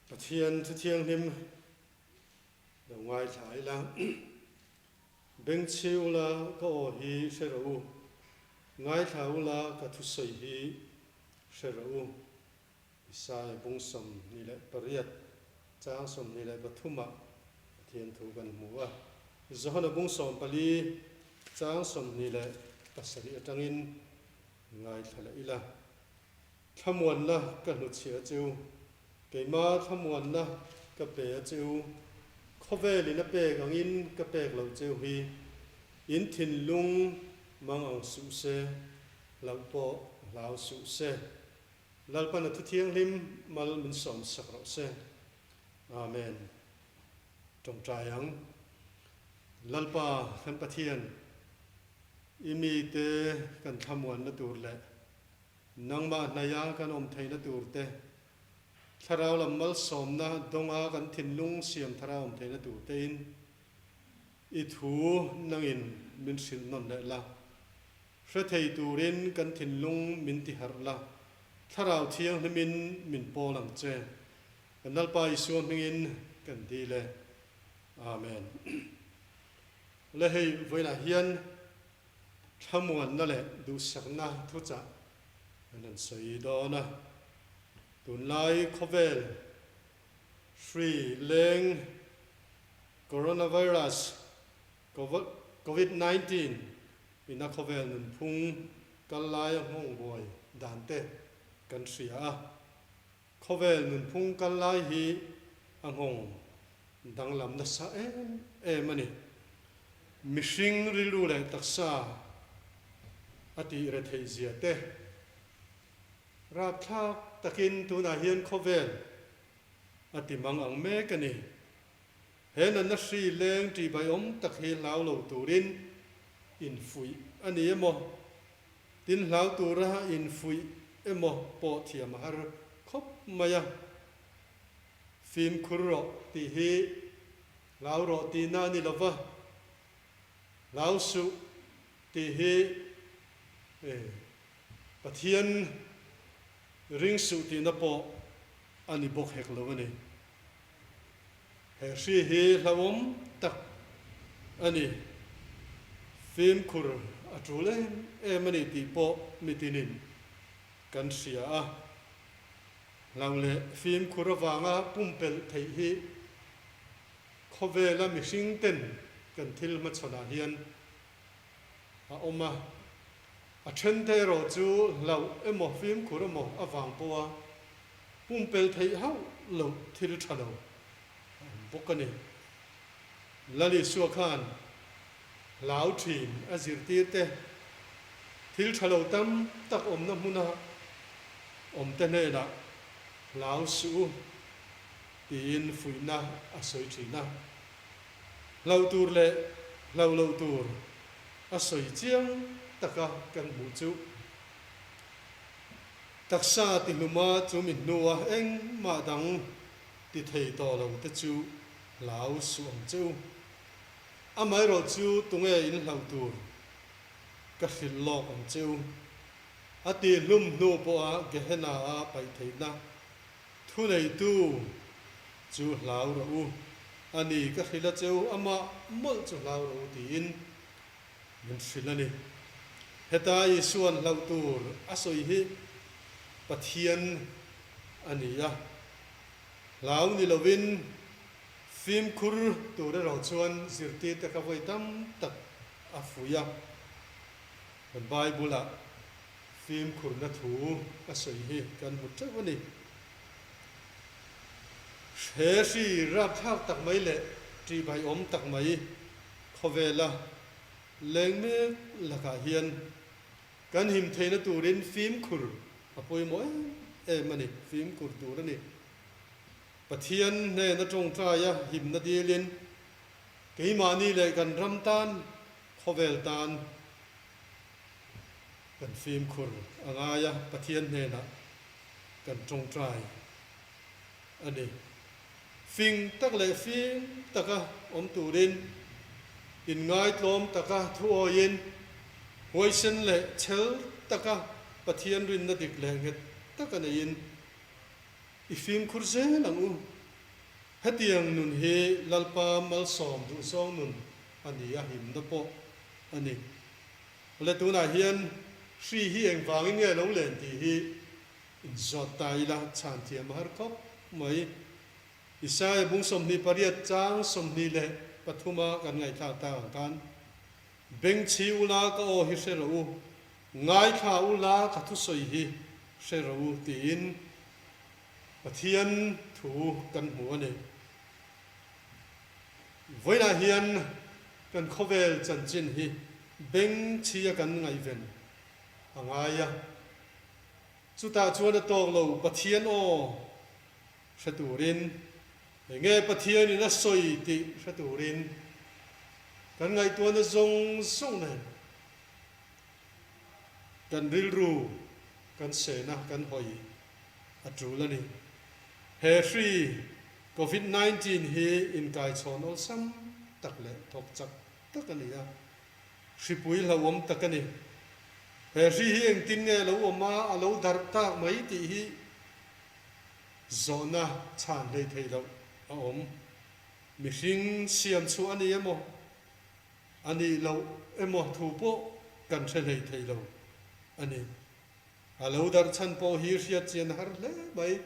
Pathian Thu Thianghlim lo ngaithla ila. Bengchhi ula ka aw hi hre rawh u, ngaithla ula ka thusawi hi hre rawh u. Isaiah bung 28 chang 23 ah Pathian thu kan hmu a. Johana bung 14 chang 27 atangin ngaithla leh ila. Thlamuanna ka hnuchhiah a cheu, keima thlamuanna ka pe a cheu, khawvelin a pek angin ka pek loh cheu hi in thinlung mang ang suh se, hlauh pawh hlau suh se. Lalpan a thuthianghlim mal min sawm sak rawh se. Amen. Tawngtai ang. Lalpa kan Pathian, i mite kan thlamuanna tur leh nangmah hnaia kan awm theihna tur te, thlarau lam malsawmna dawnga kan thinlung siam thara awm theihna tur tein i thu nangin min hrilh nawn leh la. Hre thei turin kan thinlung min ti harh la, Thlarau Thianghlimin min pawl ang che. Kan Lalpa Isua hmingin kan dil e. Amen. Le hei vawiinah hian thlamuanna leh duhsakna thuchah kan han sawi dawn a. Tunlai khawvel hri leng coronavirus Covid 19 ina khawvel nunphung kal laia nghawng buai dan te kan hria a. Khawvel nunphung kal lai hi a nghawng danglam nasa em em a ni. Mihring rilru leh taksa a tih retheih zia te rapthlak takin tunah hian khawvel a ti mang ang mek a ni. He natna hri leng ṭihbaiawm tak hi hlau lo turin infuih a ni emaw, tin hlau tura infuih emaw pawh thiam a har khawp mai a. Fimkhur rawh tih hi hlau rawh tihna a ni lo va, hlau suh tih hi Pathian ring suh tihna pawh a ni bawk hek lo a ni. He hri hi hlauhawm tak a ni. Fimkhur a tul em em a ni tih pawh mitinin kan hria a. Hlauh leh fimkhur avanga pumpelh theih hi khawvela mihring ten kan thil hmachhawnah hian a awm a. A thente erawh chu hlauh emaw fimkhur emaw avang pawha Pumpelh theih hauh loh thil tha lo a awm bawk a ni. Lal Isua khan hlau thin a zirtir te, thil tha lo tam tak awmna hmuna awm te hnenah hlau suh u tiin fuihna a sawi thin a. Hlau tur leh hlau loh tur a sawi chiang taka kan hmuh chu. Taksa ti hluma chu mi hnua engmah dang ti thei tawh lo te chu hlau suh ang che u. Amaherawh chu tunge in hlauh tur ka hrilh lawk ang che u. A ti hlum hnu pawha Gehenna a paih theihna thuneitu chu hlau rawh u. A ni ka hrilh a che u, amah mawlh chu hlau rawh u tiin Min hrilh a ni. Heta Isua'n hlauh tur a sawi hi Pathian a ni a. Hlau ni lovin fimkhur tur erawh chuan zirtirte kha vawi tam tak a fuih a. Kan Bible-ah fimkhurna thu a sawi hi kan hmu teuh a ni. He hri rapthlak tak mai leh ṭihbaiawm tak mai Khawvela leng mek lakah hian kan him theihna turin fimkhur a pawimawh em em a ni, fimkhur tur a ni. Pathian hnena tawngtaia himna dilin keimahni leh kan ram tan, khawvel tan kan fimkhur a ngai a, Pathian hnenah kan tawngtai a ni. Fing tak leh fim taka awm turin, inngaitlawm taka thuawiin, huaisen leh chhel taka Pathian rinna dik leh nghet taka neiin i fimkhur zel ang u. Hetiang nun hi Lalpa malsawm duhzawng nun a ni a, himna pawh a ni. Awle tunah hian hri hi engvangin nge lo len tih hi inzawt ta ila chhan thiam a har khawp mai. Isaia bung 28 chang 23 a kan ngaihthlak tak ang khan, Bengchhi ula ka aw hi hre rawh u, ngaithla ula ka thusawi hi hre rawh u tiin Pathian thu kan hmu a ni. Vawiinah hian kan khawvel chanchin hi bengchhia kan ngaihven a ngai a. Chutah chuan a tawk lo Pathian aw hre turin, enge Pathianin a sawi tih hre turin kan ngaihtuahna zawng zawng nen kan rilru kan sena kan hawi a tul a ni. He hri Covid 19 hi inkaichhawn awlsam tak leh thawk chak tak a ni a, hripui hlauhawm tak a ni. He hri hi engtin nge a lo awm a, a lo darh tak mai tih hi zawhna chhan hlei thei loh a awm. Mihring siam chhuah a ni emaw, a nih loh emaw thu pawh kan hre hlei thei lo a ni. A lo darh chhan pawh hi hriat chian har hle mai.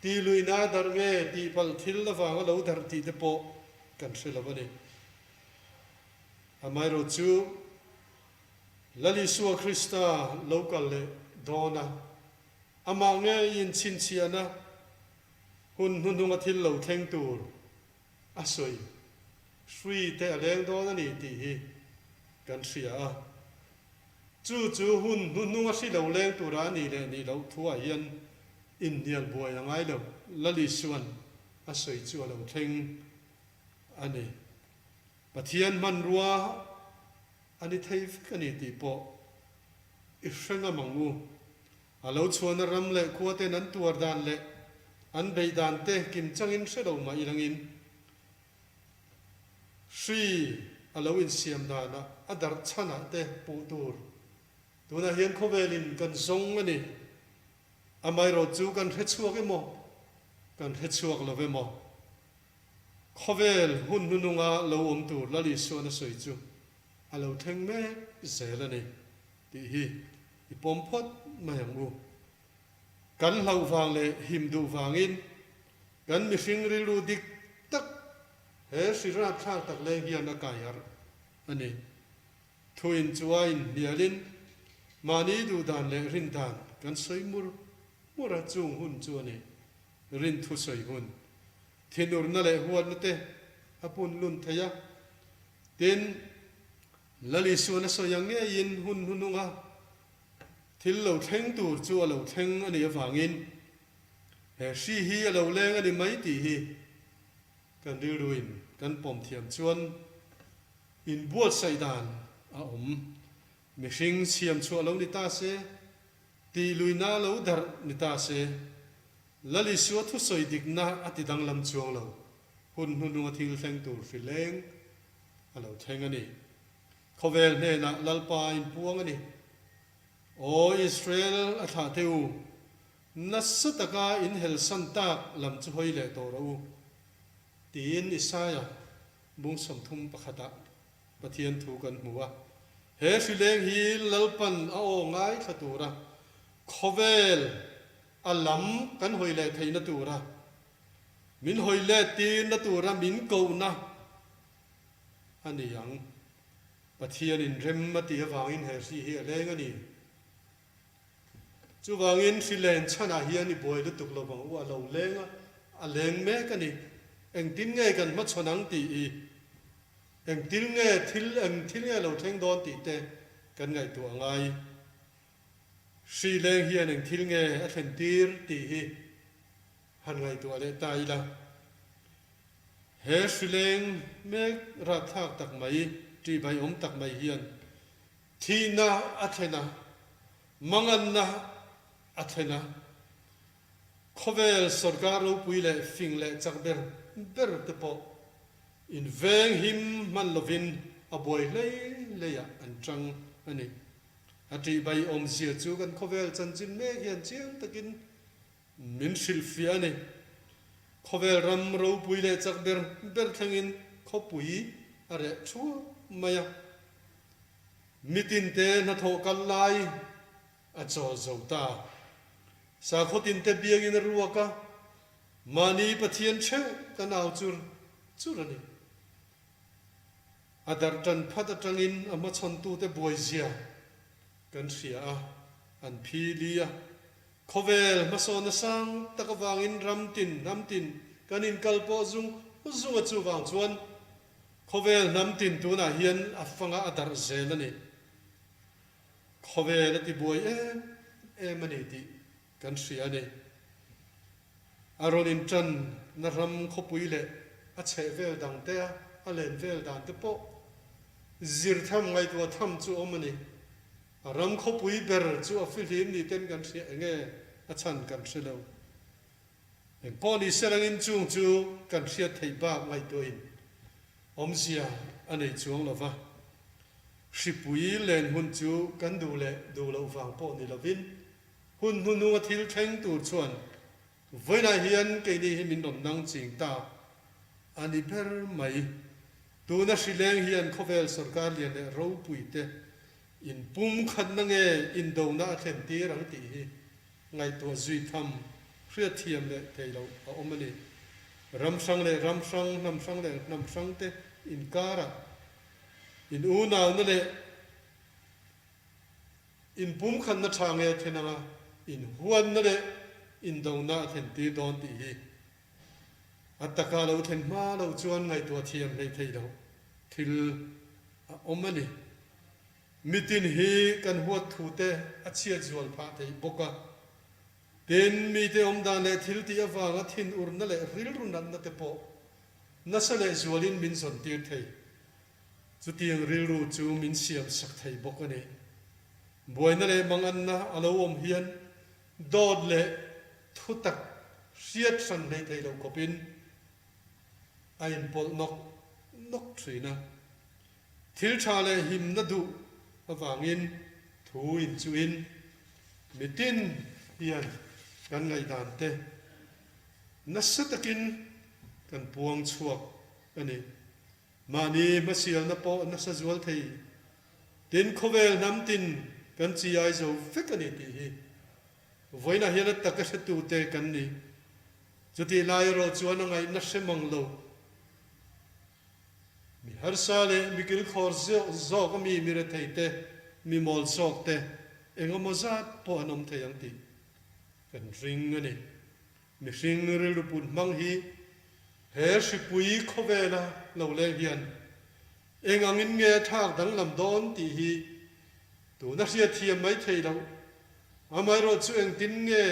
Ti luihna a darh nge tih palh thil avanga lo darh tih te pawh kan hre lo a ni. Amaherawh chu Lal Isua Krista lo kal leh dawn a, amah ngeiin chhinchhiahna hun hnuhnunga thil lo thleng tur a sawi hrui te a leng dawn a ni tih hi kan hria a. Chu chu hun hnuhnunga hri lo leng tura a nih leh nih loh thuah hian inhnial buai a ngai lo, Lal Isua'n a sawi chu a lo thleng a ni. Pathian hmanrua a ni thei vek a ni tih pawh i hre ngam ang u. A lo chhuahna ram leh khua ten an tuar dan leh an beih dan te kim changin hre lo mah ilangin Hri a lo insiam danah a darh chhanah te puh tur. Tunah hian khawvelin kan zawng a ni. Amaherawh chu kan hre chhuak emaw, kan hre chhuak lo emaw, khawvel hun hnununga lo awm tur Lal Isuan a sawi chu a lo thleng mek zel a ni tih hi i pawm phawt mai ang u. Kan hlauh vang leh him duh vangin Kan mihring rilru dik tak he hri rapthlak tak leng hian a kai harh a ni. Thuin chuain hnialin mahni duhdan leh rindan kan sawi mur mur a, chung hun chu a ni. Rin thu sawi hun, thinurna leh huatna te a pun lun thei a. Tin, Lal Isuan a sawi ang ngeiin hun hnuhnunga thil lo thleng tur chu a lo thleng a nih avangin He hri hi a lo leng a ni mai tih hi kan rilruin kan pawm thiam chuan inbuatsaih dan a awm. Mihring siam chhuah lo ni ta se, tih luihna lo darh ni ta se, Lal Isua thusawi dikna a ti danglam chuang lo, hun hnuhnunga thil thleng tur hri leng a lo thleng a ni. Khawvel hnenah Lalpa a inpuang a ni. Aw Israel a thlah teh u, nasa taka in helsan tak lam chu hawi leh tawh rawh u, tiin Isaia bung 31 ah Pathian thu kan hmu a. He hrileng hi Lalpan a aw ngaithla tura khawvel a lam kan hawi leh theihna tura min hawi let tirna tura min kohna a ni ang. Pathianin rem a tih avangin he hri hi a leng a ni. Chuvangin hri len chhanah hian i buai lutuk lo vang u, a lo leng a, a leng mek a ni. Engtin nge kan hmachhawn ang tih i, engtil nge thil, eng thil nge lo thleng dawn tih te kan ngaihtuah a ngai. Hri leng hian eng thil nge a thlen tir tih hi han ngaihtuah leh ta ila. He hrileng mek rapthlak tak mai, ṭihbaiawm tak mai hian thihna a thlen a, manganna a thlen a, khawvel sawrkar ropui leh fing leh chak ber ber te pawh inveng him hman lovin a buai hlei hleiah an ṭang a ni. A ṭihbaiawmzia chu kan khawvel chanchin mek hian chiang takin Min hrilhfiah a ni. Khawvel ram ropui leh chak ber ber thlengin khawpui a reh thuap mai a. Mitinte hnathawh kal lai a chawl zo ta. Sakhaw tinte biangin a ruak a, mahni Pathian theuh kan au chur chur a ni. A darh tan phat atangin a hmachhawntute buaizia kan hria a, an phi li a. Khawvel hmasawnna sang tak avangin ram tin, hnam tin kan inkal pawh zung zung a, chuvang chuan khawvel hnam tin tunah hian a fanga a darh zel a ni. Khawvel a tibuai em em a ni tih kan hria a ni. A rawn inṭan na ram khawpui leh a chheh vel dang te a, a len vel dan te pawh zir tham ngaihtuah tham chu awm a ni. A ram khawpui ber chu a fihlim ni ten kan hria eng nge a chhan kan hre lo. Eng pawh ni se langin chung chu kan hriat theih bak ngaihtuahin awmzia a nei chuang lo va. Hripui len hun chu kan duh leh duh loh vang pawh ni lovin hun hnuhnunga thil thleng tur chuan vawiinah hian keini hi min rawn nang ching ta a ni ber mai. Tuna hri leng hian khawvel sorkar lian leh ropui te inpumkhatna nge indona a thlen tir ang tih hi ngaihtuah zui tham hriatthiam leh thei loh a awm a ni. Ram hrang leh ram hrang, hnam hrang leh hnam hrang te inkarah in unauna leh inpumkhatna tha nge a thlen anga inhuatna leh indona a thlen tir dawn tih hi a taka lo thlen hma loh chuan ngaihtuah thiam hlei thei loh thil a awm a ni. Mitin hi kan huat thu te a chhiat zual phah thei bawk a. Tin, mite awmdan leh thil tih avanga thinurna leh rilru natna te pawh nasa leh zualin min zawn tir thei. Chutiang rilru chu min siam sak thei bawk a ni. Buaina leh manganna a lo awm hian dawt leh thutak hriat hran hlei thei lo khawpin a inpawlh nawk nawk thin a. Thil tha leh himna duh avangin thu inchuhin mitin hian kan ngaihdan te nasa takin kan puang chhuak a ni. Mahni hmasialna pawh nasa zual thei tin khawvel hnam tin kan chi ai zo vek a ni tih hi vawiinah hian a taka hretute kan ni. Chutih lai erawh chuan a ngaihna hre mang lo. Mi harsa leh mi kilkhawr zawk a mi mi rethei te, mi mawl zawk te eng emaw zat pawh an awm thei ang tih kan ring a ni. Mihring rilru put hmang hi he hripui khawvela lo leng hian eng angin nge a thlak danglam dawn tih hi tuna hriatthiam mai theih loh. Amaherawh chu engtin nge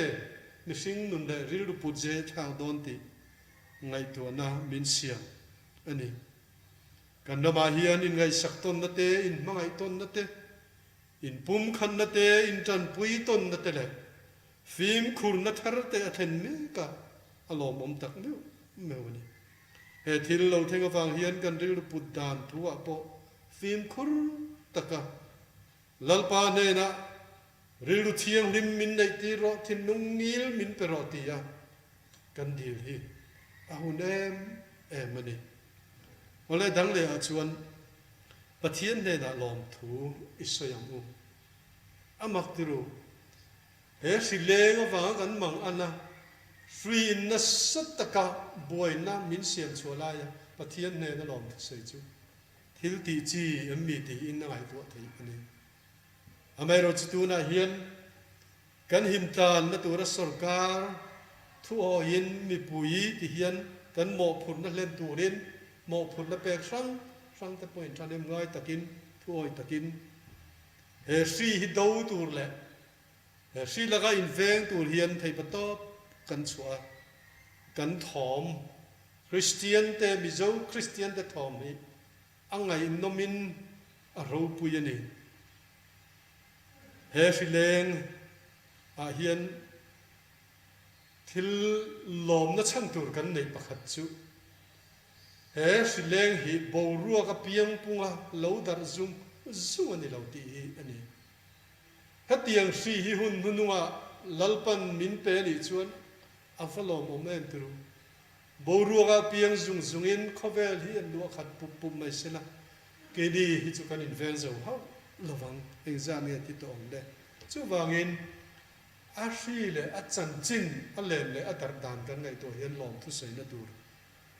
mihring nun leh rilru put ze thlak dawn tih ngaihtuahna min siam a ni. Kan ramah hian inngaihsak tawnna te, inhmangaih tawnna te, inpumkhanna te, intanpui tawnna te leh fimkhurna thar te a thlen mek a, a lawmawm tak meuh meuh a ni. He thil lo thleng avang hian kan rilru put dan thu-ah pawh fimkhur taka Lalpa hnenah rilru thianghlim min neihtir rawh, thinlung ngil min pe rawh ti a kan dil hi a hun em em a ni. Awle dang leh ah chuan Pathian hnenah lawmthu i sawi ang u. A mak ti ru, he hri leng avanga kan mang an a, hri in nasa taka buaina min siam chhuah laia Pathian hnena lawmthu sawi chu Thil tih chi em mi tiin a ngaihtuah theih a ni. Amaherawhchu tunah hian kan himtlanna tura sorkar thuawiin mipui ti hian kan mawhphurhna hlen turin mawhphurhna pek hrang hrang te pawhin thahnem ngai takin thuawi takin he hri hi do tur leh he hri laka inveng tur hian theihpatawp kan chhuah a, kan thawm Kristian te, Mizo Kristian te thawm hi a ngaihnawmin a ropui a ni. He hrileng ah hian thil lawmna chhan tur kan neih pakhat chu he hrileng hi boruak a piang punga lo darh zung zung a ni lo tih hi a ni. Hetiang hri hi hun hnunungah Lalpan min pe a nih chuan a va lawmawm em ti ru. Boruakah piang zung zungin khawvel hi an luah khat pup pup mai sela, keini hi chu kan inveng zo hauh lovang, engzah nge ti tawh ang le? Chuvangin a hri leh a chanchin a len leh a darh dan kan ngaihtuah hian lawmthu sawina tur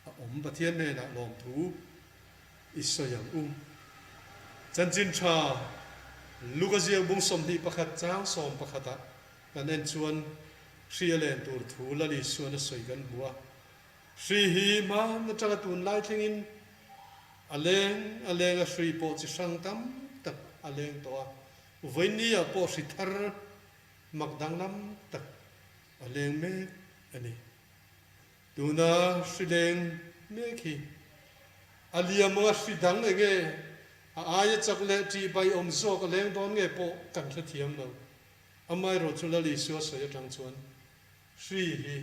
a awm. Pathian hnenah lawmthu i sawi ang u. Chanchin tha Luka ziak bung 21 chang 11 ah kan en chuan hri a len tur thu Lal Isuan a sawi kan hmu a. Hri hi hman atanga tunlai thlengin a leng a leng a hri pawh chi hrang tam tak a leng tawh a. Vawiinni ah pawh hri thar mak danglam tak a leng mek a ni. Tuna hri leng mek hi a liam anga hri dang enge a aia chak leh ṭih bai awm zawk a leng dawn nge pawh kan hrethiam lo. Amaherawh chu Lal Isua sawi aṭang chuan hri hi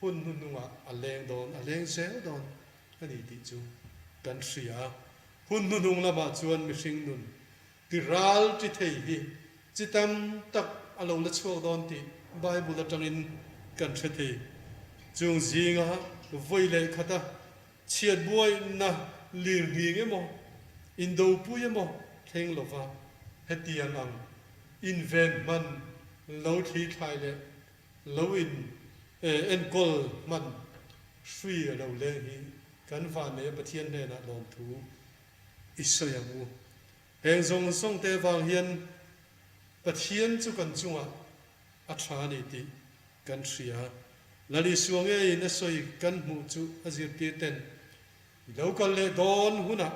hun hnuhnungah a leng dawn, a leng zel dawn a ni tih chu kan hria. Hun hnuhnung lamah chuan mihring nun Ti ral ti thei hi chi tam tak a lo la chhuak dawn tih Bible atangin kan hre thei. Chung zinga vawi leh khata chhiat buaina lir nghing emaw, indopui emaw thleng lova hetiang ang inven hman lo thli thlai leh lo in enkawl hman hri a lo leng hi kan vanneih a Pathian hnenah lawmthu i sawi ang u. Heng zawng zawng te vang hian Pathian chu kan chungah a tha a ni tih kan hria. Lal Isua ngeiin a sawi kan hmuh chu a zirtir ten i lo kal leh dawn hunah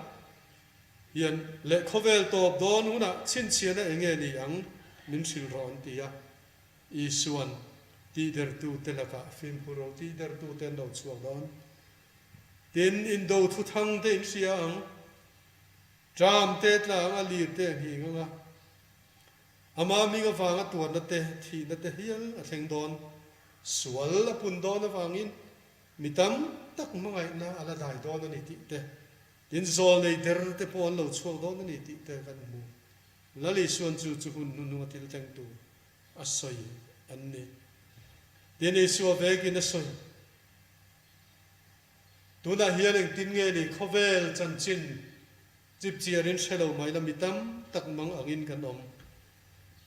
hian leh khawvel tawp dawn hunah chhinchhiahna eng nge ni ang min hrilh rawh an ti a. Isuan tihdertute lakah fimkhur ro tihdertute an lo chhuak dawn. Tin, indo thuthang te in hria ang. Ṭam te tlang a lir te a nghing ang a, ama hming avanga tuarna te, thihna te hial a thleng dawn. Sual a pun dawn avangin mi tam tak hmangaihna a la dai dawn a ni tih te, tin zawl nei der te pawh an lo chhuak dawn a ni tih te kan hmu. Lal Isuan chu chu hun hnuhnunga thil thleng tur a sawi an ni. Tin, Isua vekin a sawi. Tunah hian engtin nge ni khawvel chanchin chipchiarin hre lo mai la mi tam tak mang angin kan awm.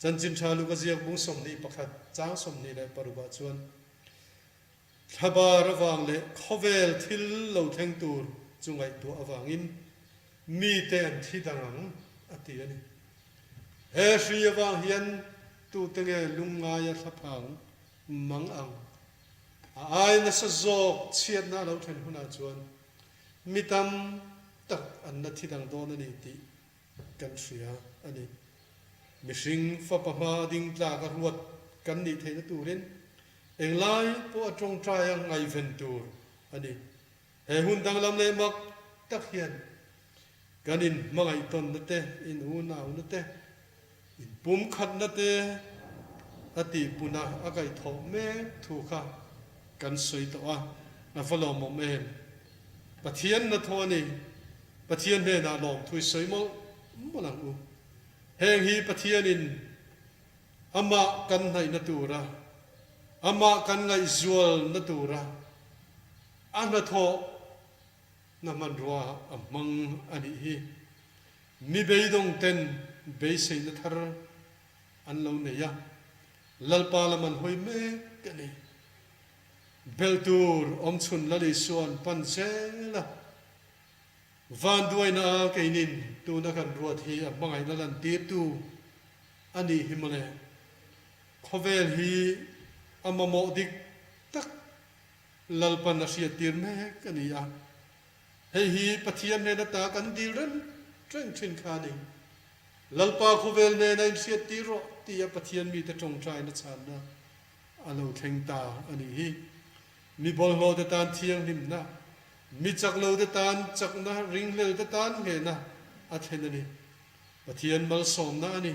Chanchin tha Luka ziak bung 21 chang 26 ah chuan thlabar avang leh khawvel thil lo thleng tur chu ngaihtuah avangin mite an thi dang ang a ti a ni. He hri avang hian tute nge lungngaia thlaphang mang ang? A ai nasa zawk chhiatna a lo thlen hunah chuan mi tam tak an la thi dang dawn a ni tih kan hria a ni. Mihring fapa hma ding tlak a ruat kan nih theihna turin englai pawh a tawngtai a ngaihven tur a ni. He hun danglam leh mak tak hian kan inhmangaih tawnna te, in unauna te, in pumkhatna te a tihpun a, a kaihthawh mek thu kha kan sawi tawh a, a va lawmawm em? Pathian hnathawh a ni, Pathian hnenah lawmthu i sawi mawlh mawlh ang u. Heng hi Pathianin Amah kan hnaihna tura, Amah kan ngaihzualna tura a hnathawh na hmanrua a hmang a nih hi. Mi beidawng ten beiseina thar an lo nei a, Lalpa lam an hawi mek a ni. Belh tur awm chhun Lal Isuan pan zel a, vanduaina a keinin tuna kan ruat hi a hmangaihna lantirtu a nih hi mawle. Khawvel hi a mamawh dik tak Lalpan a hriattir mek a ni a. Hei hi Pathian hnen ata kan dil reng reng thin kha a ni. Lalpa khawvel nena inhriattir rawh tia Pathian mite tawngtaina chhanna a lo thleng ta a nih hi. Mi bawlhhlawhte tan thianghlimna, mi chaklote tan chakna, ringhlelte tan nghehna a thlen a ni. Pathian malsawmna a ni.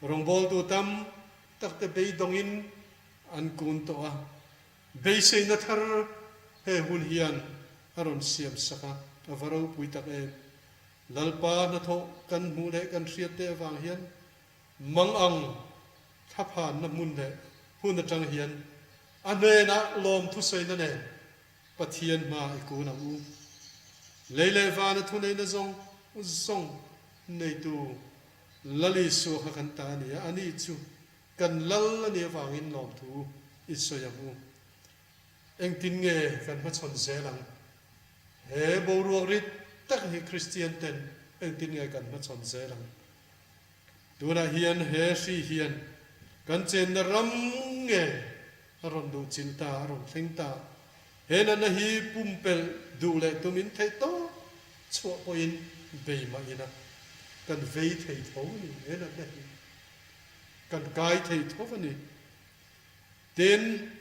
Rawngbawltu tam takte beidawngin an kun tawh a. Beiseina thar he hun hian a rawn siam sak a, a va ropui tak em. Lalpa hnathawh kan hmuh leh kan hriat te avang hian mang ang thlaphanna hmun leh hun atang hian a hnenah lawmthusawina nen. Pathian hma i kun ang u. Lei leh vana thuneihna zawng zawng neitu Lal Isua kha kan ta a ni a, ani chu kan Lal a nih avangin lawmthu i sawi ang u. Engtin nge kan hmachhawn zel ang? He boruak rit tak hi Kristian ten engtin nge kan hmachhawn zel ang? Tunah hian he hri hian kan chenna ram nge a rawn duh chilh ta, a rawn thleng ta. He natna hi pumpelh duh leh tumin theih tawp chhuah pawhin bei mah ila kan vei thei tho a ni, he natna hi kan kai thei tho a ni. Tin,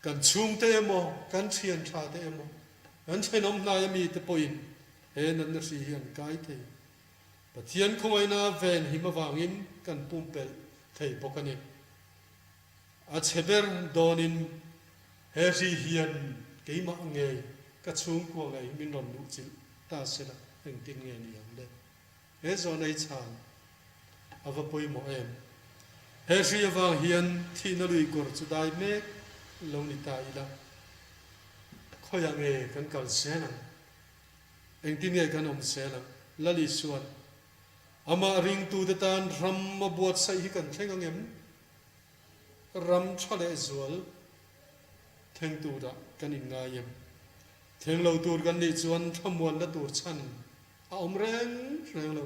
kan chhungte emaw, kan thian tha te emaw, kan thenawm hnai ami te pawhin he natna hri hi an kai thei. Pathian khawngaihna ven him avangin kan pumpelh thei bawk a ni. A chhe ber dawnin he hri hian keimah ngei ka chhungkua ngei min rawn luhchilh ta se la engtin nge ni ang le? He zawhna hi chhan a va pawimawh em? He hri avang hian thihna lui kawr chu dai mek lo ni ta ila khawiah nge kan kal zel ang? Engtin nge kan awm zel ang? Lal Isuan amah ringtute tan ram a buatsaih hi kan thleng ang em? Ram tha leh zual thleng turah kan inngai em? Thleng lo tur kan nih chuan thlamuanna tur chhan a awm reng reng lo.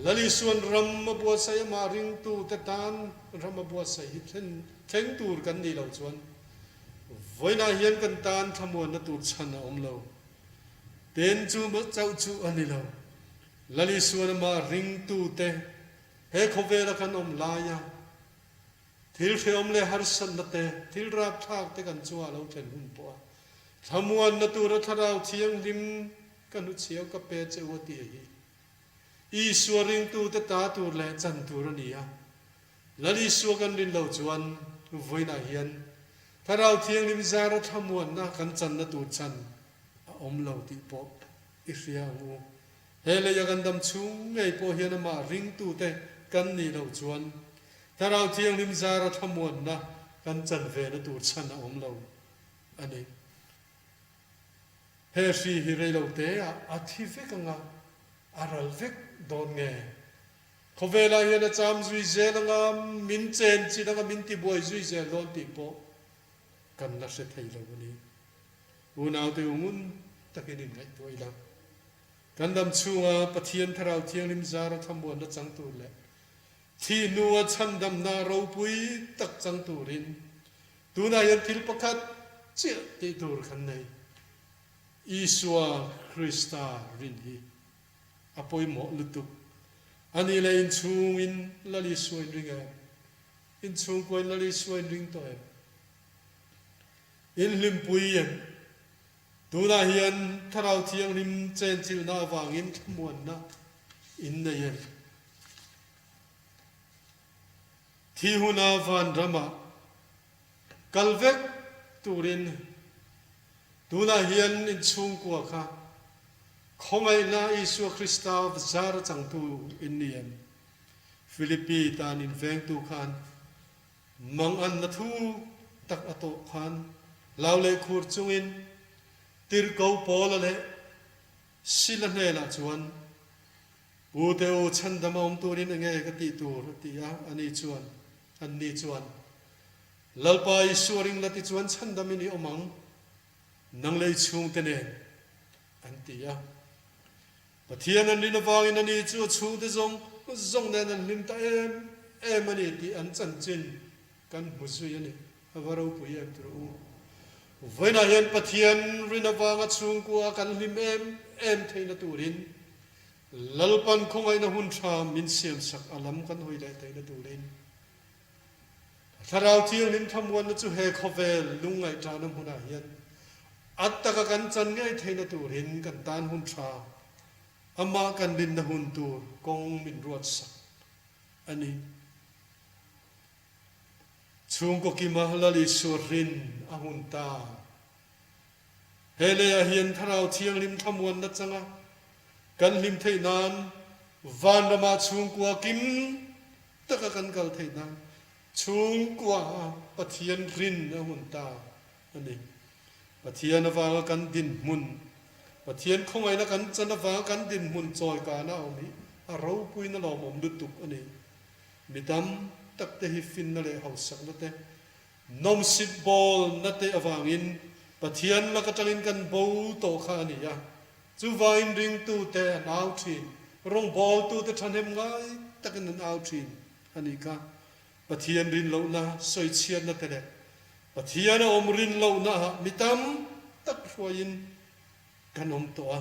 Lal Isuan ram a buatsaih amah ringtute tan ram a buatsaih hi thleng tur kan nih loh chuan vawiinah hian kan tan thlamuanna tur chhan a awm lo. Ten chu chauh chu a ni lo. Lal Isuan amah ringtute he khawvela kan awm laia thil hrehawm leh harsatna te, thil rapthlak te kan chungah lo thlen hun pawh a thlamuanna tura Thlarau Thianghlim ka hnuchhiau ka pe che u a tih hi Isua ringtute ta tur leh chan tur a ni a. Lal Isua kan rin loh chuan vawiinah hian Thlarau Thianghlim zara thlamuanna kan channa tur chan a awm lo tih pawh i hria ang u. He leia kan dam chhung ngei pawh hian amah ringtute kan nih loh chuan Thlarau Thianghlim zara thlamuanna kan chan vena tur chhan a awm lo a ni. He hri hi reiloteah a thi vek anga a ral vek dawn nge? Khawvelah hian a cham zui zel anga min chen chin anga min tibuai zui zel dawn tih pawh kan la hre thei lo a ni. Unaute u ngun takin inngaihtuah ila, kan dam chhunga Pathian Thlarau Thianghlim zara thlamuanna chang tur leh thih hnua chhandamna ropui tak chang turin tunah hian thil pakhat chiah tih tur kan nei, Isua Krista rin hi. A pawimawh lutuk. A nih leh inchhungin Lal Isua in ring em? Inchhungkuain Lal Isua in ring tawh em? In hlimpui em? Tunah hian Thlarau Thianghlim chenchilhna avangin thlamuanna in nei em? Thi huna vanramah kal vek turin tunah hian inchhungkua kha Khawngaihna Isua Krista zar a changtu in ni em? Philippi tan invengtu khan manganna thu tak a tawh khan hlau leh khur chungin Tirhko Paula leh Sila hnenah chuan, Pu te u, chhandam a awm turin enge ka tih tur? a ti a, ani chuan, Anni chuan, Lalpa Isua ring la tichuan chhandamin i awm ang, nang lei chhungte nen an ti a. Pathian an rin avangin ani chu a chhungte zawng zawng nen an hlim ta em em a ni tih an chanchin kan hmu zui a ni. A va ropui em tur u. Vawiinah hian Pathian rin avanga chhungkua kan hlim em em theihna turin Lalpan khawngaihna hun tha min siamsak a lam kan hawi leh theihna turin Thlarau Thianghlim thlamuanna chu he khawvel lungngaihṭahna hmunah hian a taka kan chan ngei theihna turin kan tan hun ṭha, amah kan rinna hun tur kawng min ruatsak a ni. Chhungkaw kima Lal Isua rin a hun ta. He leiah hian Thlarau Thianghlim thlamuanna changa kan hlim theih nan vanramah chhungkua kim taka kan kal theih nan chhungkua Pathian rin a hun ta a ni. Pathian avanga kan dinhmun, Pathian khawngaihna kan chan avanga kan dinhmun chawi kana awm hi a ropuina lawmawm lutuk a ni. Mi tam tak te hi finna leh hausakna te, nawmsip bawlna te avangin Pathian lak atangin kan bo tawh kha a ni a. Chuvangin ringtute an au thin, rawngbawltute thahnem ngai takin an au thin a nih kha. Pathian rin lohna sawichhiatna te leh Pathian a awm rin lohna ah mi tam tak hruaiin kan awm tawh a.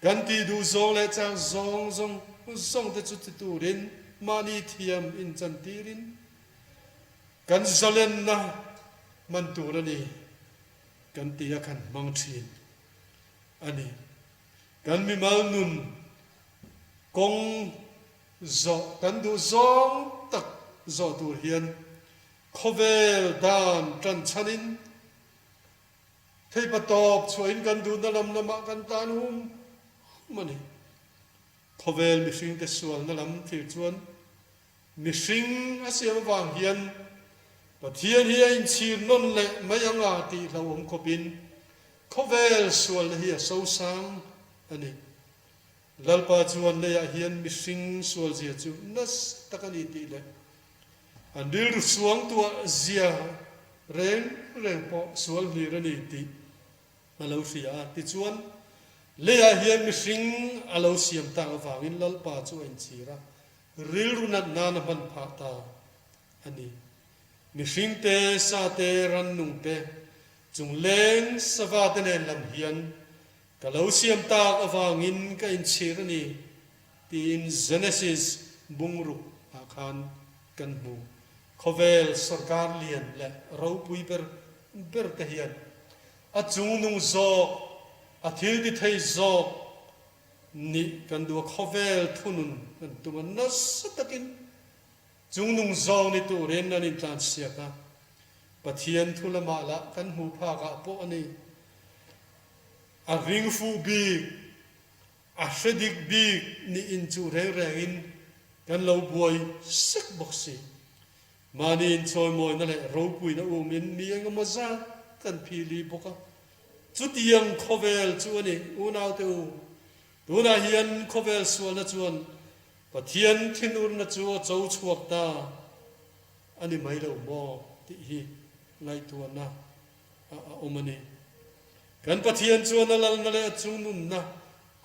Kan tih duh zawng leh chak zawng zawng zawng te chu ti turin mahni thiam inchantirin kan zalenna hman tur a ni kan ti a kan hmang thin a ni. Kan mimal nun kawng Zawh kan duh zawng tak zawh tur hian khawvel dan tan chhanin theipa tawp chhuahin kan duhna lam lamah kan tan hum hum a ni. Khawvel mihringte sualna lam thlir chuan mihring a siam avang hian Pathian hi a inchhir nawn leh mai anga tih hlauhawm khawpin khawvel sualna hi a sosang a ni. Lalpa chuan leiah hian mihring sualzia chu nasa tak a ni tih leh an rilru suangtuah zia reng reng pawh sual hlir a ni tih a lo hria a. Tichuan, leiah hian mihring a lo siam tak avangin Lalpa chu a inchhir a, rilru nat nan a hman phah ta a ni. Mihring te, sa te, rannung te, chung leng sava te nen lam hian Ka lo siam tak avangin ka inchhir a ni, tiin Genesis bungruk ah khan kan hmu. Khawvel sorkar lian leh ropui ber ber te hian a chungnung zawk, a thil ti thei zawk nih kan duh a, khawvel thunun kan tum a, nasa takin chungnung zawk ni turin an intlansiak a, Pathian thu lamah lah kan hmuh phak ah pawh a ni. A ring fuh bik, a hre dik bik nih inchuh reng rengin kan lo buai sek bawk si. Mahni inchawimawina leh ropuina umin mi engemaw zat kan phili bawk a. Chutiang khawvel chu a ni, unaute u. Tunah hian khawvel sualna chuan Pathian thinurna chu a cho chhuak ta a ni mai lo maw tih hi ngaihtuahna a awm a ni. Kan Pathian chuan a lalna leh a chungnunna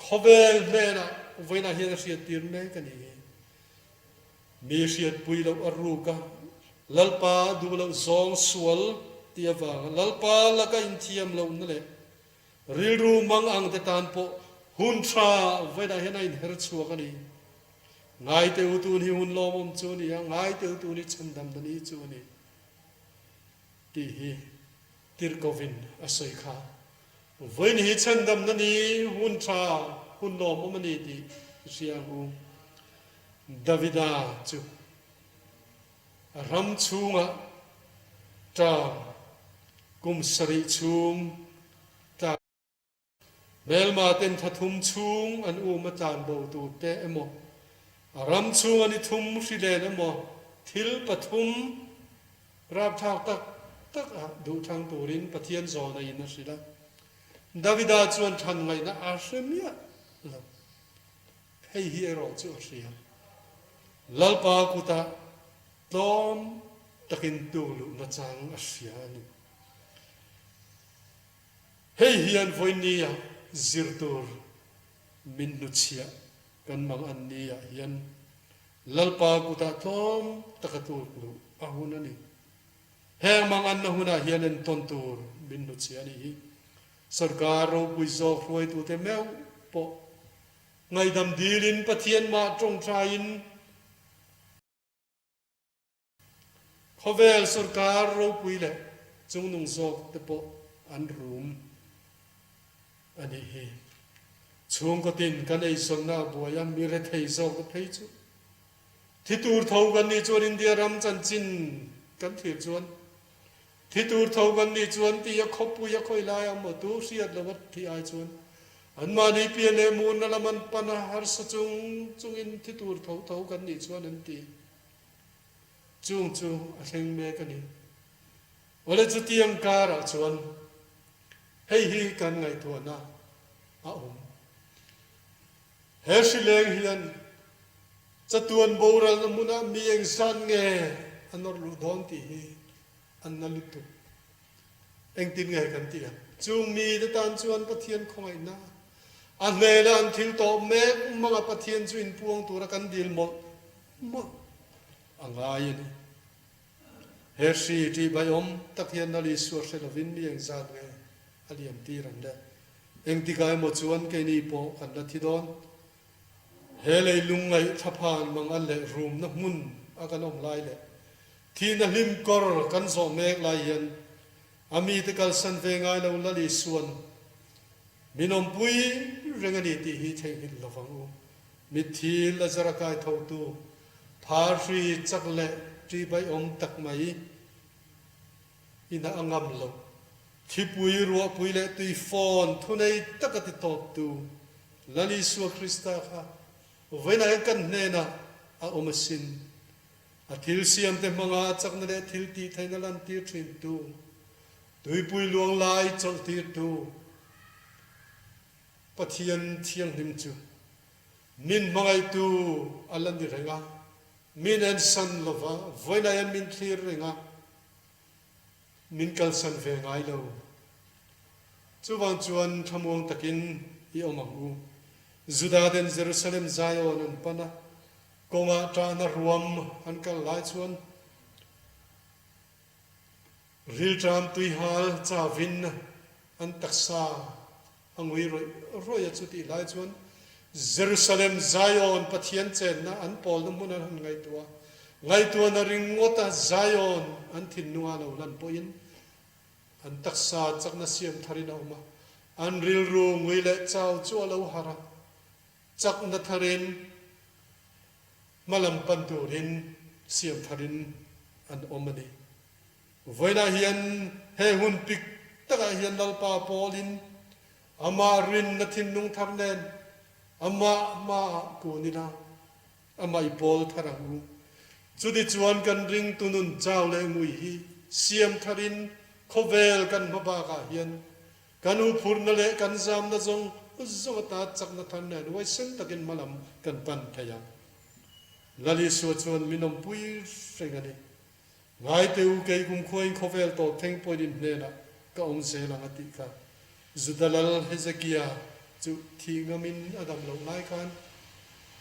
khawvel hnenah vawiinah hian a hriattir mek a ni hi. Mi hriatpui loh a ruk a, Lalpa duh loh zawng sual tih avanga Lalpa laka inthiam lohna leh rilru mang ang te tan pawh hun tha vawiinah hian a inher chhuak a ni. Ngaite u tun hi hun lawmawm chu a ni a, ngaite u tun hi chhandamna ni chu a ni. Tih hi Tirhkovin a sawi kha. Vawiin hi chhandamna ni hun tha, hun lawmawm a ni tih i hria ang u. Davida chu a ram chhungah term kum sarih chhung tla. Hmelma ten thla thum chhung an um a tlan bo tur te emaw, a ram chhung a ni thum hri len emaw thil pathum rapthlak tak tak ah duh thlang turin Pathian zawna in a hrilh a. Davida chuan thlan ngaihna a hre miah lo. Hei hi erawh chu a hria. Lalpa kutah tlawm takin tuk luhna chang a hria a ni. Hei hian vawinia zir tur min hnuchhiah kan mang an ni ah hian Lalpa kutah tlawm taka tuk luh a hun a ni. Heng mang anna hunah hian entawn tur min hnuchhiah a nih hi. Sorkar ropui zawk hruaitute meuh pawh ngaihdam dilin Pathian mah tawngtaiin, Khawvel sorkar ropui leh chungnung zawk te pawh an rum a nih hi. Chhungkaw tin kan eizawnna a buai a, mi rethei zawk te phei chu thi tur tho kan nih chuan India ram chanchin kan thlir chuan thi tur tho kan nih chuan tih a khawpui a khawi lai a maw tu hriat lo a thi ai chuan anmahni pian leh murna lam an pan a harsa chung chungin thi tur tho tho kan nih chuan an ti. Chung chu a thleng mek a ni. Awle chutiang karah chuan. Hei hi kan ngaihtuahna a awm. He hri leng hian chatuan boralna hmunah mi engzat nge a nawrh luh dawn tih hi an na lutuk. Engtin nge kan tih ang? Chung mite tan chuan Pathian khawngaihna a hnena an thil tawh mek manga Pathian chu inpuang tura kan dil mawlh mawlh a ngai a ni. He hri ṭihbaiawm tak hian Lal Isua hre lovin mi engzat nge a liam tir ang le? Engtikah emaw chuan keini pawh kan la thi dawn. He lei lungngaih thlaphan mangan leh rumna hmun a kan awm lai leh Thihna hlim kawr kan zawh mek lai hian a mite kalsan ve ngai lo Lal Isua'n min awmpui reng a ni tih hi theihnghilh lo vang u. Mitthi Lazara kai thotu phar hri chak leh ṭihbaiawm tak mai ina a ngam lo. Thipui, ruahpui leh tui fawn thunei taka ti tawptu Lal Isua Krista kha vawiinah hian kan hnenah a awm asin. A thil siamte hmanga a chakna leh thil tih theihna lantir thintu, tuipui luang lai chawlhtirtu Pathian thianghlim chu min hmangaihtu a la ni reng a, min ensan lova, vawiinah hian min thlir reng a, min kalsan ve ngai lo. Chuvang chuan thlamuang takin i awm ang u. Juda ten Jerusalem Zion an pan a, Kawngah ṭahna ruam an kal lai chuan rilṭam tuihal chavin an taksa a ngui rawih rawih a. Chutih lai chuan Jerusalem Zion Pathian chenna an pawlna hmun an han ngaihtuah a, ngaihtuahna ringawta Zion an thinlunga lo lan pawhin an taksa chakna siam tharin a awm a, an rilru ngui leh chau chu a lo harh a. Chakna tharin hmalam pan turin siam tharin an awm a ni. Vawiinah hian he hun pik takah hian Lalpa pawlin amah rinna thinlung thar nen amah hmaah kun ila, amah i pawl thar ang u. Chutichuan kan ringtu nun chau leh ngui hi siam tharin khawvel kan hma bakah hian Kan uphurna leh kan zamna zawng zawng ata chakna thar nen huaisen takin hmalam kan pan thei ang. Lal Isua chuan min awmpui reng a ni. Ngaite u kei kumkhuain khawvel tawp thleng pawhin in hnenah ka awm zel ang a tih kha. Juda lal Hezekia chu thih ngamin a dam loh lai khan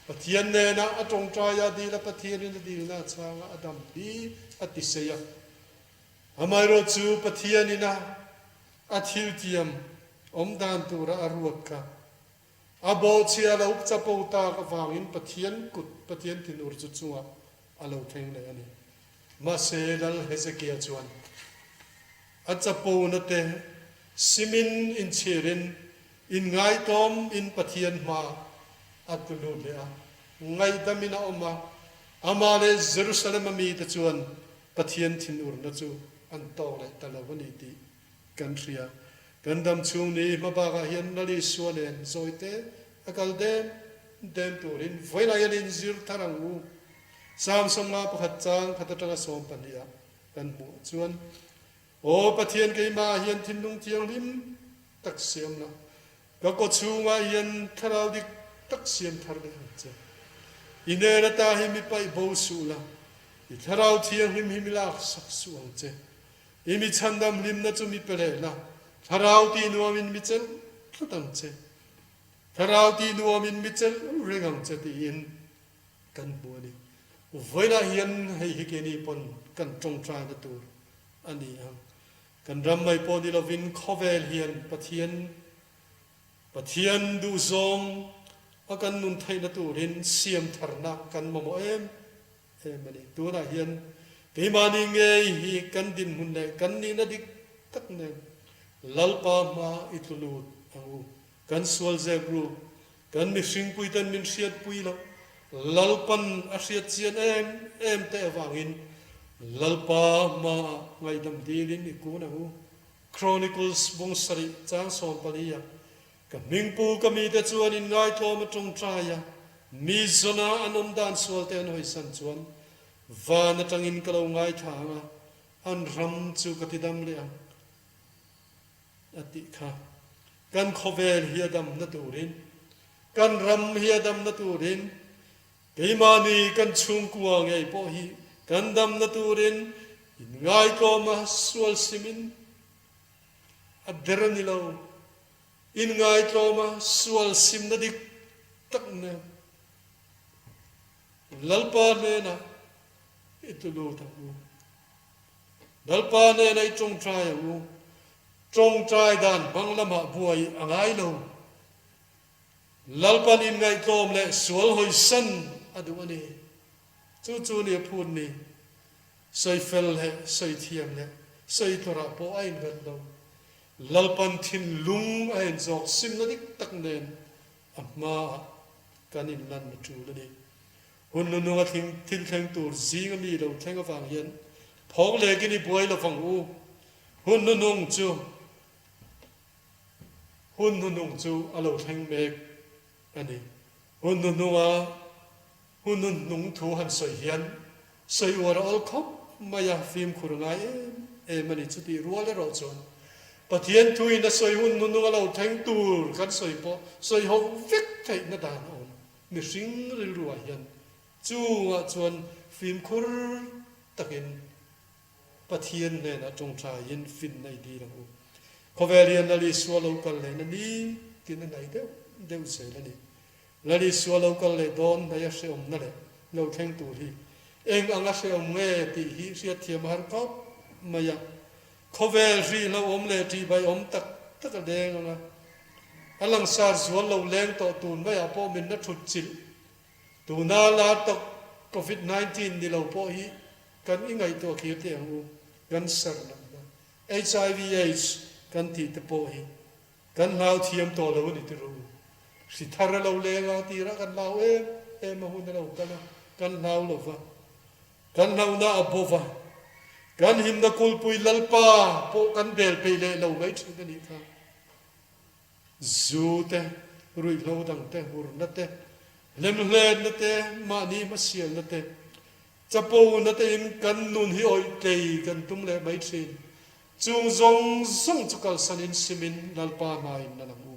Pathian nena a tawngtai a dil a, Pathianin a dilna a chhang a, a dam hi a ti sei a. Amaherawh chu Pathianin a A thiltiam awm dan tura a ruat kha a bawhchhia lo chapo tak avangin Pathian kut, Pathian thinur chu chungah a lo thleng leh a ni. Mahse, Lal Hezekia chuan a chapona te simin inchhirin inngaitawm in Pathian hma a tlu lut leh a, ngaihdamin a awm a, amah leh Jerusalem a mite chuan Pathian thinurna chu an tawk leh ta lo a ni tih kan hria. Kan dam chhung ni hma bakah hian Lal Isua nen zawite a kal dem dem turin vawilah hian inzir thar ang u. Psalm 51 chang khat atanga 12 ah kan hmuh chuan, Aw Pathian keimah ah hian thinlung thianghlim tak siam la, ka kaw chhungah hian thlarau dik tak siam thar leh ang che. I hnen ata hi mi paih bo suh la, i thlarau thianghlim hi mi lak sak suh ang che. I mi chhandam hlimna chu mi pe leh la, thlarau tih nuamin mi chelh tlat ang che. Thlarau tih nuamin mi chelh reng ang che tiin kan hmu a ni. Vawiinah hian hei hi keini pawn kan tawngtaina tur a ni ang. Kan ram mai pawh ni lovin khawvel hian Pathian Pathian duhzawng a kan nun theihna turin siam tharna kan mamawh em em a ni. Tunah hian keimahni ngei hi kan dinhmun leh kan nihna dik tak nen Lalpa hma i tlu lut ang u. Kan sual zep ru, kan mihringpuiten min hriatpui loh, Lalpan a hriat chian em em te avangin Lalpa hmaah ngaihdam dilin i kun ang u. Chronicles bung sarih chang 14 ah Ka hmingpu ka mite chuan inngaithlawm a tawngtai a, mi zawna an awm dan sualte an hawisan chuan van atangin ka lo ngaithla ang a, an ram chu ka tidam leh ang, a tih kha. Kan khawvel hi a damna turin, kan ram hi a damna turin, keimahni kan chhungkua ngei pawh hi kan damna turin inngaihtlawma sual simin a der a ni lo. Inngaihtlawma sual simna dik tak nen Lalpa hnenah i tlu lut ang u. Lalpa nena i tawngtai ang u. Tawngtai dan hmang lamah buai a ngai lo. Lalpan inngaihtlawm leh sual hawisan a duh a ni. Chu chu ni a phut ni. Sawi fel leh sawi thiam leh sawi tlawrah pawh a innghat lo. Lalpan thinlung a en zawk simna dik tak nen a hmaah kan inlan a tul a ni. Hun nununga thil thleng tur zinga mi lo thleng avang hian phawng lekin i buai lo vang u. Hun nunung chu Hun nunung chu a lo thleng mek a ni. Hun nununga hun nunhnung thu han sawi hian sawi uar a awl khawp mai a, fimkhur ngai em em a ni. Chutih rual erawh chuan Pathian thuin a sawi hun nunung a lo thleng tur kan sawi pawh sawi ho vek theihna dan a awm. Mihring rilruah hian chungah chuan fimkhur takin Pathian hnenah tawngtaiin finna i dil ang u. Khawvel hian Lal Isua lo kal lehna ni tin a nai deuh deuh zel a ni. Lal Isua lo kal leh dawn hnaih a hrehawmna leh lo thleng tur hi eng ang a hrehawm nge tih hi hriatthiam a har khawp mai a. Khawvel hri hlauhawm leh ṭihbaiawm tak tak a leng ang a, a langsar zual lo leng tawh tun maiah pawh min la ṭhut chilh. Tuna lar tak Covid 19 ni lo pawh hi kan i ngaihtuah khir teh ang u, cancer natna, HIV aids kan tih te pawh hi kan hlau thiam tawh lo a ni ti ru. Hri thar a lo leng a, tirah kan hlau em em a hun a lo kal a, kan hlau lo va. Kan hlauhna a bo va, kan himna kulpui Lalpa pawh kan bel peih leh lo mai thin a nih kha. Zu te, ruihhlo dang te, hurna te, hlemhletna te, mahni hmasialna te, chapona te in kan nun hi awih tlei kan tum leh mai thin. Chung zawng zawng chu kalsanin simin Lalpa hmain a lang u.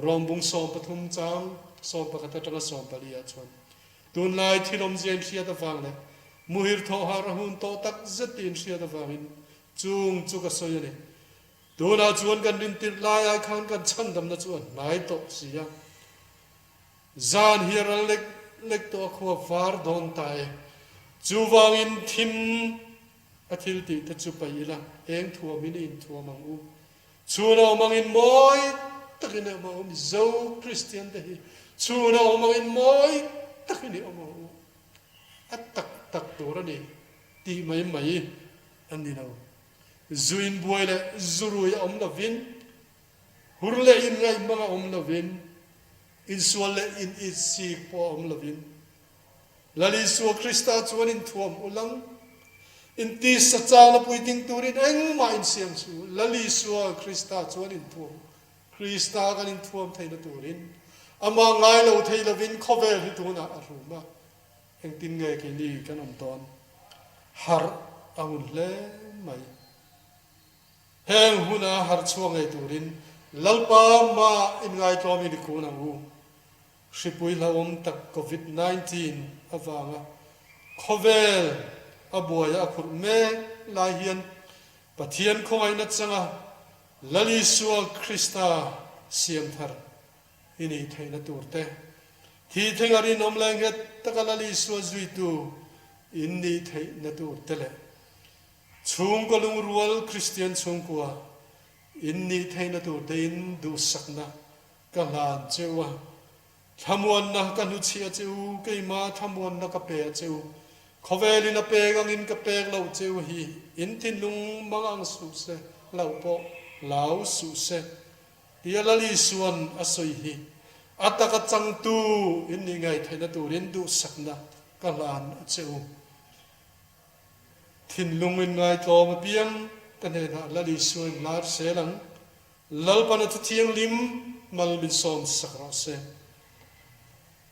Rawmbung 13 chang 11 atanga 14 ah chuan Tunlai thil awmzia inhriat avang leh muhir thawh har a hun tawh tak zet tih inhriat avangin chung chu ka sawi a ni. Tunah chuan kan rintirh lai ai khan kan chhandamna chu a hnai tawh si a. Zan hi a ral lek lek tawh a khua var dawn ta e. Chuvangin thim a thil tih te chu paih ila eng thuamin i inthuam ang u. Chhun a awm angin mawi takin i awm ang u. Mizo Kristian te hi chhun a awm angin mawi takin i awm ang u. A tak tak tur a ni tih mai mai a ni lo. Zu inbuai leh zu rui a awm lovin, hur leh inngaihmang a awm lovin, insual leh in itsik pawh a awm lovin, Lal Isua Krista chuan inthuam ulang, intisa chana puitling turin engmah insiam su. Lal Isua Krista chuan inthuam, Krista kan inthuam theihna turin amah ngai lo thei lovin khawvel hi tunah a rum a, engtin nge keini kan awm dawn? Harh a hun hle mai. Heng huna harh chhuak ngei turin Lalpa mah inngaitlawmin i kun ang u. Hripui hlauhawm tak Covid 19 avanga khawvel a buaia a khurh mek lai hian Pathian khawngaihna changa Lal Isua Krista siam thar i nih theihna tur te, thi thlenga rinawm leh nghet taka Lal Isua zuitu in nih theihna tur te leh chhungkaw lungrual Kristian chhungkua in nih theihna tur te in duhsakna Ka hlan che u a, thlamuanna ka hnuchhiah che u, keimah thlamuanna ka pe a che u. Khawvelin a pek angin ka pek loh che u hi, in thinlung mang ang suh se, hlauh pawh hlau suh se, tia Lal Isua'n a sawi hi. A taka changtu in nih ngei theihna turin duhsakna ka hlan a che u. Thinlung in ngaitlawm apiang ka hnenah Lal Isua in lar sel ang. Lalpana thu thianghlim mal min sawm sak rawh se.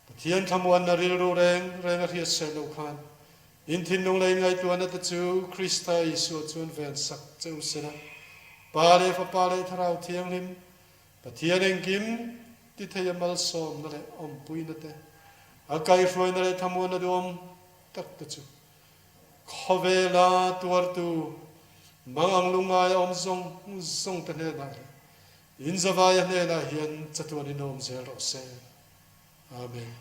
Pathian thlamuanna rilru reng reng a hriat ser lo khan in thinlung leh in ngaihtuahna te chu Krista Isua chuan ven sak che u sela. Pa leh Fapa leh Thlarau Thianghlim. Pathian engkim ti thei a malsawmna leh awmpuina te, a kaihhruaina leh thamuanna duhawm tak te chu khawvela tuartu mangang lungngai a awm zawng zawng te hnenah leh inzavaia hnenah hian chatuanin awm zel rawh se. Amen.